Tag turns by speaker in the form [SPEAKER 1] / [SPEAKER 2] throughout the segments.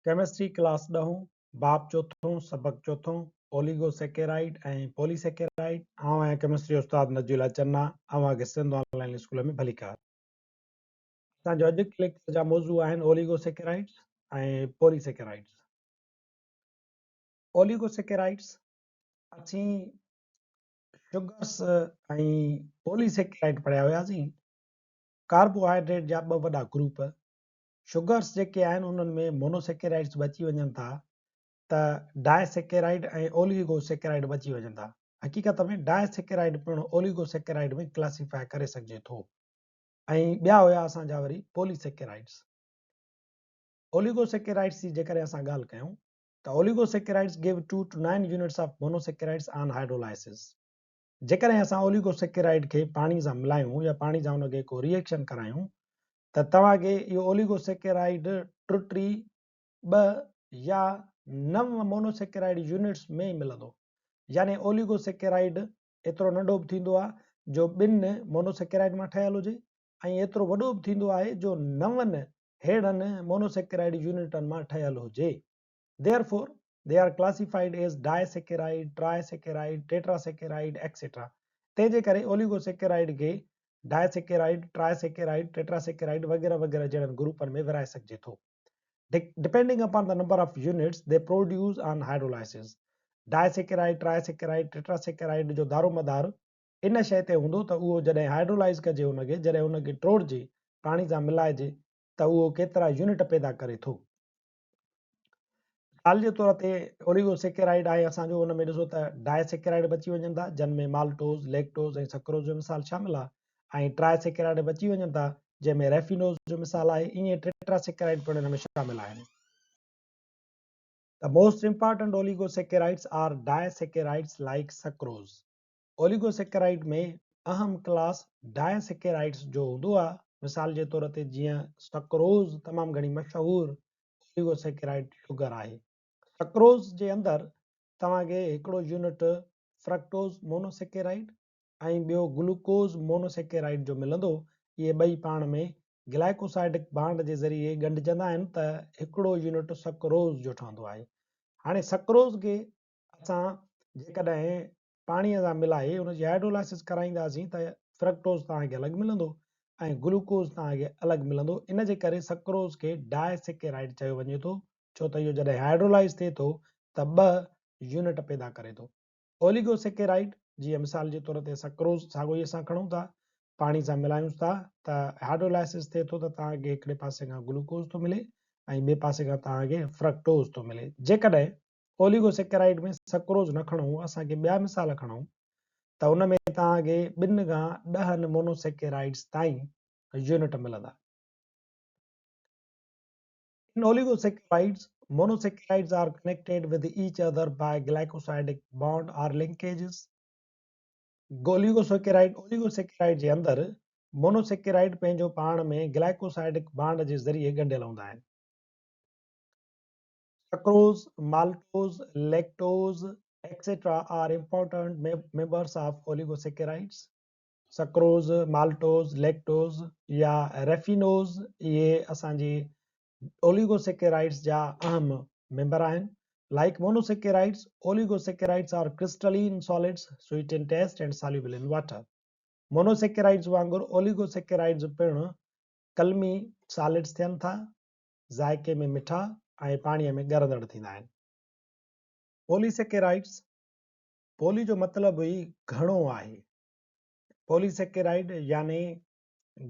[SPEAKER 1] Chemistry class ڏهون، باب چوٿون، سبق چوٿون، اوليگوسيڪيرائيڊ ۽ پوليسيڪيرائيڊ. آئون آهيان ڪيمسٽري استاد نجي الله چنا، اوهان کي سنڌ آن لائين اسڪول ۾ ڀليڪار. اسان جو اڄ ليڪچر جا موضوع آهن اوليگوسيڪيرائيڊس ۽ پوليسيڪيرائيڊس. اوليگوسيڪيرائيڊس اسين شگرس ۽ پوليسيڪيرائيڊ پڙهيا هياسين. ڪاربوهائيڊريٽ جا ٻه وڏا گروپ شگرس جيڪي آهن انهن ۾ مونوسيڪيرائيڊس به اچي وڃن ٿا ته ڊائسيڪيرائيڊ ۽ اوليگوسيڪيرائيڊ به اچي وڃن ٿا. حقيقت ۾ ڊائسيڪيرائيڊ پڻ اوليگوسيڪيرائيڊ ۾ ڪلاسيفائي ڪري سگهجي ٿو ۽ ٻيا هيا اسان جا وري پوليسيڪيرائيڊس. اوليگوسيڪيرائيڊس جي جيڪڏهن اسان ڳالهه ڪيون ته oligosaccharides give 2 to 9 units of monosaccharides on hydrolysis. جيڪڏهن اسان اوليگوسيڪيرائيڊ کي پاڻي سان ملايون يا پاڻي سان ان کي ڪو ريئيڪشن ڪرايون ته توهان کي اهو اوليگوسيڪيرائيڊ ٽٽي ٻه يا نو مونوسيڪيرائيڊ يونٽس ۾ ملندو. يعني اوليگوسيڪيرائيڊ ايترو ننڍو به ٿيندو آهي جو ٻن مونوسيڪيرائيڊ مان ٺهيل هجي ۽ ايترو وڏو به ٿيندو آهي جو نون ههڙن مونوسيڪيرائيڊ يونٽن مان ٺهيل هجي. Therefore, they are classified as disaccharide, trisaccharide, tetrasaccharide, etc. تنهن جي ڪري اوليگوسيڪيرائيڊ کي ڊائسيڪيرائيڊ، ٽرائسيڪيرائيڊ، ٽيٽراسيڪيرائيڊ وغيره وغيره جهڙن گروپن ۾ ورهائي سگهجي ٿو. Depending upon the number of units they produce on hydrolysis. Disaccharide, trisaccharide, tetrasaccharide جو دارومدار ان شيء تي هوندو ته اهو جڏهن هائيڊرولائيز ڪجي ان کي، جڏهن ان کي ٽوڙجي، پاڻي سان ملائجي ته اهو ڪيترا يونٽ پيدا ڪري ٿو. مثال جي طور تي اوليگوسيڪيرائيڊ آهي اسان جو ان ۾ ڏسو ته ڊائسيڪيرائيڊ به اچي وڃن ٿا جن ۾ مالٽوز، ليڪٽوز ۽ سڪروز جو مثال شامل آهي ۽ ٽرائسيڪيرائيڊ به اچي وڃن ٿا جنهن ۾ ريفينوز جو مثال آهي ائين ٽيٽراسيڪيرائيڊ پڻ ان ۾ شامل آهن. The most important oligosaccharides are disaccharides like sucrose. Oligosaccharide ۾ اهم ڪلاس ڊائسيڪيرائيڊس جو هوندو آهي مثال جي طور تي جيئن سڪروز تمام گهڻي مشهور اوليگوسيڪيرائيڊ شگر آهي. سڪروز جي اندر توهان کي هڪڙو يونٽ فرڪٽوز مونوسيڪيرائيڊ ۽ ٻيو گلوڪوز مونوسيڪيرائيڊ جو ملندو. اهي ٻئي پاڻ ۾ گلائڪوسائڊڪ بانڊ جي ذريعي ڳنڍجندا آهن ته هڪڙو يونٽ سڪروز جو ٺهندو آهي. هاڻي سڪروز کي اسان جيڪڏهن پاڻيء سان ملائي ان جي هائيڊرولائسس ڪرائينداسين ته فرڪٽوز توهان کي الڳ ملندو ۽ گلوڪوز توهان کي الڳ ملندو. ان جي ڪري سڪروز کي ڊاء سيڪيرائيڊ چيو وڃي ٿو ڇو ته اهو جڏهن هائيڊرولائز ٿئي ٿو ته ٻه يونٽ پيدا ڪري ٿو. اوليگو سيڪيرائيڊ جيئن مثال جي طور تي سڪروز ساڳيو ئي اسان کڻون ٿا پاڻي سان ملايونس ٿا ته هائيڊرولائسس ٿئي ٿو ته توهان کي هڪڙي پاسي کان گلوڪوز ٿو ملي ۽ ٻئي پاسي کان توهان کي فرڪٽوز ٿو ملي. جيڪڏهن اوليگوسيڪيرائيڊ ۾ سڪروز نه کڻون اسان کي ٻيا مثال کڻون ته ان ۾ توهان کي ٻن کان ڏهن مونوسيڪيرائيڊز تائين يونٽ ملندا. In oligosaccharides, monosaccharides are connected with each other by glycosidic bond or linkages. Oligosaccharide, oligosaccharide جي اندر مونوسيڪيرائيڊ پنهنجو پاڻ ۾ گلائڪوسائڊڪ بانڊ جي ذريعي ڳنڍيل هوندا آهن. Sucrose, maltose, lactose, etc. are important members of oligosaccharides. Sucrose, maltose, lactose يا ريفينوز اهي اسان جي اوليگوسيڪيرائيڊز جا اهم ميمبر آهن. Like monosaccharides, oligosaccharides are crystalline solids, sweet in taste and soluble in water. Monosaccharides وانگر اوليگوسيڪيرائيڊز پڻ قلمي سالڊز ٿين ٿا. ذائقي ۾ مٺا ۽ پاڻيء ۾ ڳرندڙ ٿيندا آهن. پولي سيڪيرائيڊز، پولي جو مطلب ئي گهڻو آهي. پولي سيڪيرائيڊ يعني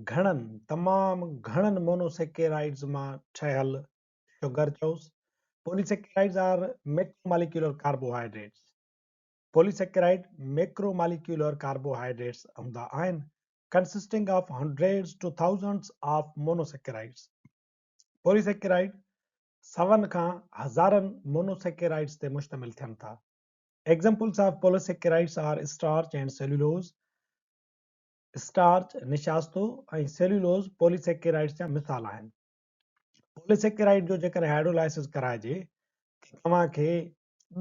[SPEAKER 1] گهڻن، تمام گهڻن مونوسيڪيرائيڊز مان ٺهيل sugar چئوس. Polysaccharides are macromolecular carbohydrates. Polysaccharide macromolecular carbohydrates هوندا آهن، consisting of hundreds to thousands of monosaccharides. Polysaccharide سون کان هزارن مونوسيڪيرائيڊز تي مشتمل ٿين ٿا. Examples of polysaccharides are starch and cellulose. Starch, نشاستو، ۽ cellulose polysaccharides جا مثال آهن. پوليسيڪيرائيڊ جو جيڪڏهن هائيڊرولائسز ڪرائجي ته توهان کي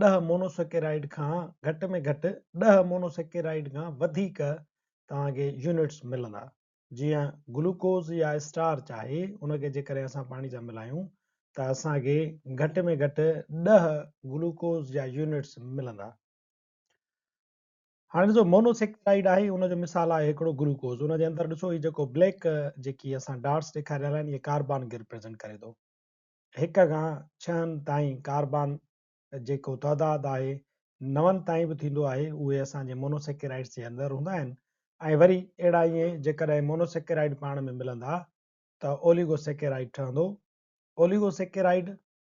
[SPEAKER 1] ڏهه مونوسيڪيرائيڊ کان گهٽ ۾ گهٽ ڏهه مونوسيڪيرائيڊ کان وڌيڪ توهان کي يونٽس ملندا. جيئن گلوڪوز يا اسٽارچ آهي ان کي جيڪڏهن اسان پاڻي سان ملايون ته اسان کي گهٽ ۾ گهٽ 10 گلوڪوز جا يونٽس ملندا. هاڻي ڏسو مونوسيڪرائيڊ آهي ان جو مثال آهي هڪڙو گلوڪوز ان جي اندر ڏسو هي جيڪو بليڪ جيڪي اسان ڊاٽس ڏيکاريل آهن اهي ڪاربان کي ريپريزنٽ ڪري ٿو. هڪ کان ڇهن تائين ڪاربان جيڪو تعداد آهي نون تائين به ٿيندو آهي اهي اسان جي مونوسيڪرائيڊس جي اندر هوندا آهن ۽ وري اهڙا ائين جيڪڏهن مونوسيڪرائيڊ پاڻ ۾ ملندا ته اوليگوسيڪرائيڊ ٺهندو. اوليگوسيڪرائيڊ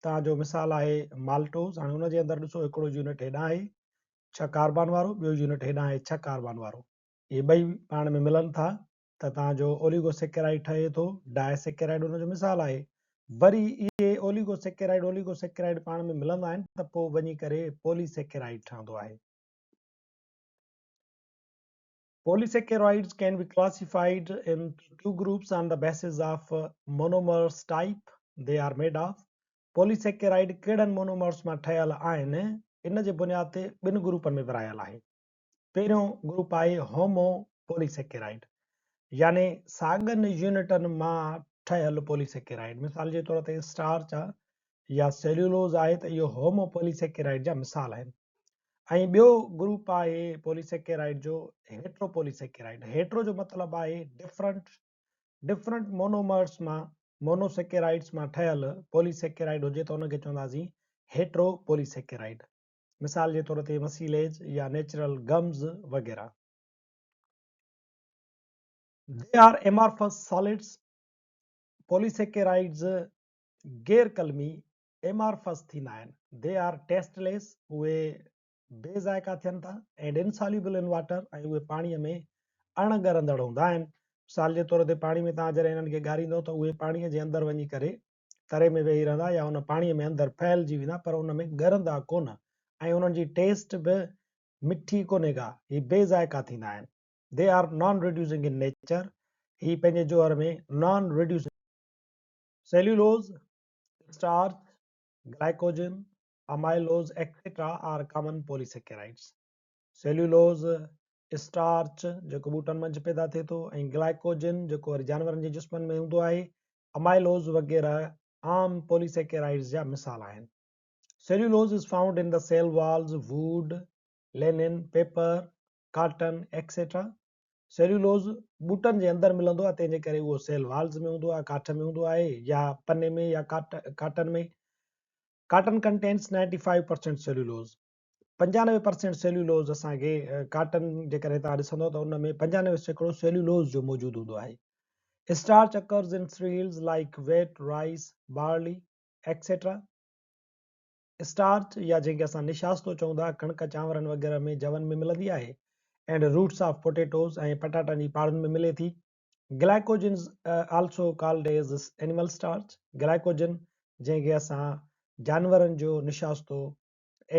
[SPEAKER 1] تان جو مثال آهي مالٽوز هاڻي ان جي اندر ڏسو هڪڙو يونٽ هيڏانهن آهي ڇهه ڪاربان وارو ٻيو يونٽ هيڏانهن آهي ڇهه ڪاربان وارو اهي ٻئي پاڻ ۾ ملن ٿا ته تان جو اوليگوسيڪرائيڊ ٺهي ٿو ڊائسيڪرائيڊ ان جو مثال آهي وري اهي اوليگوسيڪرائيڊ اوليگوسيڪرائيڊ پاڻ ۾ ملندا آهن ته پوء وڃي ڪري پوليسيڪرائيڊ ٺهندو آهي. Polysaccharides can be classified into two groups on the basis of monomers type they are made of. Polysaccharide ڪهڙن monomers مان ٺهيل آهن ان جي بنياد تي ٻن گروپن ۾ ورهايل آهي. پهريون گروپ آهي هومو پوليسيڪيرائيڊ يعني ساڳن يونٽن مان ٺهيل پوليسيڪيرائيڊ مثال جي طور تي اسٽارچ يا سيلولوز آهي ته اهو هومو پوليسيڪيرائيڊ جا مثال آهن. ۽ ٻيو گروپ آهي پوليسيڪيرائيڊ جو هيٽرو پوليسيڪيرائيڊ. هيٽرو جو مطلب آهي ڊفرنٽ، ڊفرنٽ مونومرس مان، مونوسيڪيرائيڊس مان ٺهيل پوليسيڪيرائيڊ هجي ته ان کي چونداسين هيٽرو پوليسيڪيرائيڊ. مثال جي طور تي مسيليج يا نيچرل گمز وغيره. They are amorphous solids. Polysaccharides غير قلمي Amorphous ٿيندا آهن. They are tasteless، اهي بي ذائقا ٿين ٿا، and insoluble in water، ۽ اهي پاڻيء ۾ اڻ ڳرندڙ هوندا آهن. مثال جي طور تي پاڻي ۾ توهان جڏهن انهن کي ڳاريندؤ ته اهي پاڻيء جي اندر وڃي ڪري تري ۾ ويهي رهندا يا ان پاڻيء ۾ اندر ڦهلجي ويندا پر ان ۾ ڳرندا ڪونه ۽ انهن جي ٽيسٽ به مٺي ڪونهي ڪا، هي بي ذائقا ٿيندا آهن. They are non-reducing in nature، هي پنهنجي جوهر ۾ non-reducing. Cellulose, starch, glycogen, amylose etcetera are common polysaccharides. Cellulose, starch جيڪو ٻوٽن منجهه پيدا ٿئي ٿو ۽ گلائڪوجن جيڪو وري جانورن جي جسمن ۾ هوندو آهي، امائلوز وغيره عام پوليسيڪيرائيڊز جا مثال آهن. Cellulose is found in the cell walls, wood, linen, paper, cotton etcetera. Cellulose ٻوٽن جي اندر ملندو آهي تنهن جي ڪري اهو سيل والز ۾ هوندو آهي، ڪاٺ ۾ هوندو آهي يا پني ۾ يا cotton ۾. Cotton contains 95% cellulose. 95% cellulose اسان کي ڪاٽن جيڪڏهن توهان ڏسندو ته ان ۾ 95% سيلولوز جو موجود هوندو آهي. Starch occurs in cereals like wheat, rice, barley etcetera. Starch يا جنهن کي اسان نشاستو چئون ٿا ڪڻڪ چانورن وغيره ۾ جون ۾ ملندي آهي اينڊ روٽس آف پوٽيٽوز ۽ پٽاٽن جي پاڙن ۾ ملي ٿي. Glycogen also called as animal starch glycogen جنهن کي اسان جانورن جو نشاستو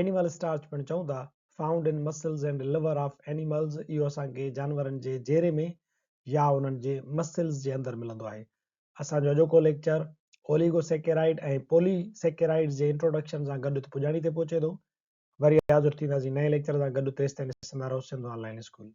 [SPEAKER 1] اينيمل اسٽارچ پڻ چئون ٿا found in muscles and liver of animals اهو اسان کي جانورن جي جيري ۾ يا انهن جي مسلز جي اندر ملندو آهي. اسان جو اڄوڪو ليڪچر اوليگوسيڪيرائيڊ ۽ پولي سيڪيرائيڊز جي انٽروڊڪشن سان گڏ پڄاڻي تي پهچي ٿو. وري حاضر ٿينداسين نئين ليڪچر سان گڏ تيستائين ڏسندا رهو سنڌ آن لائين اسڪول.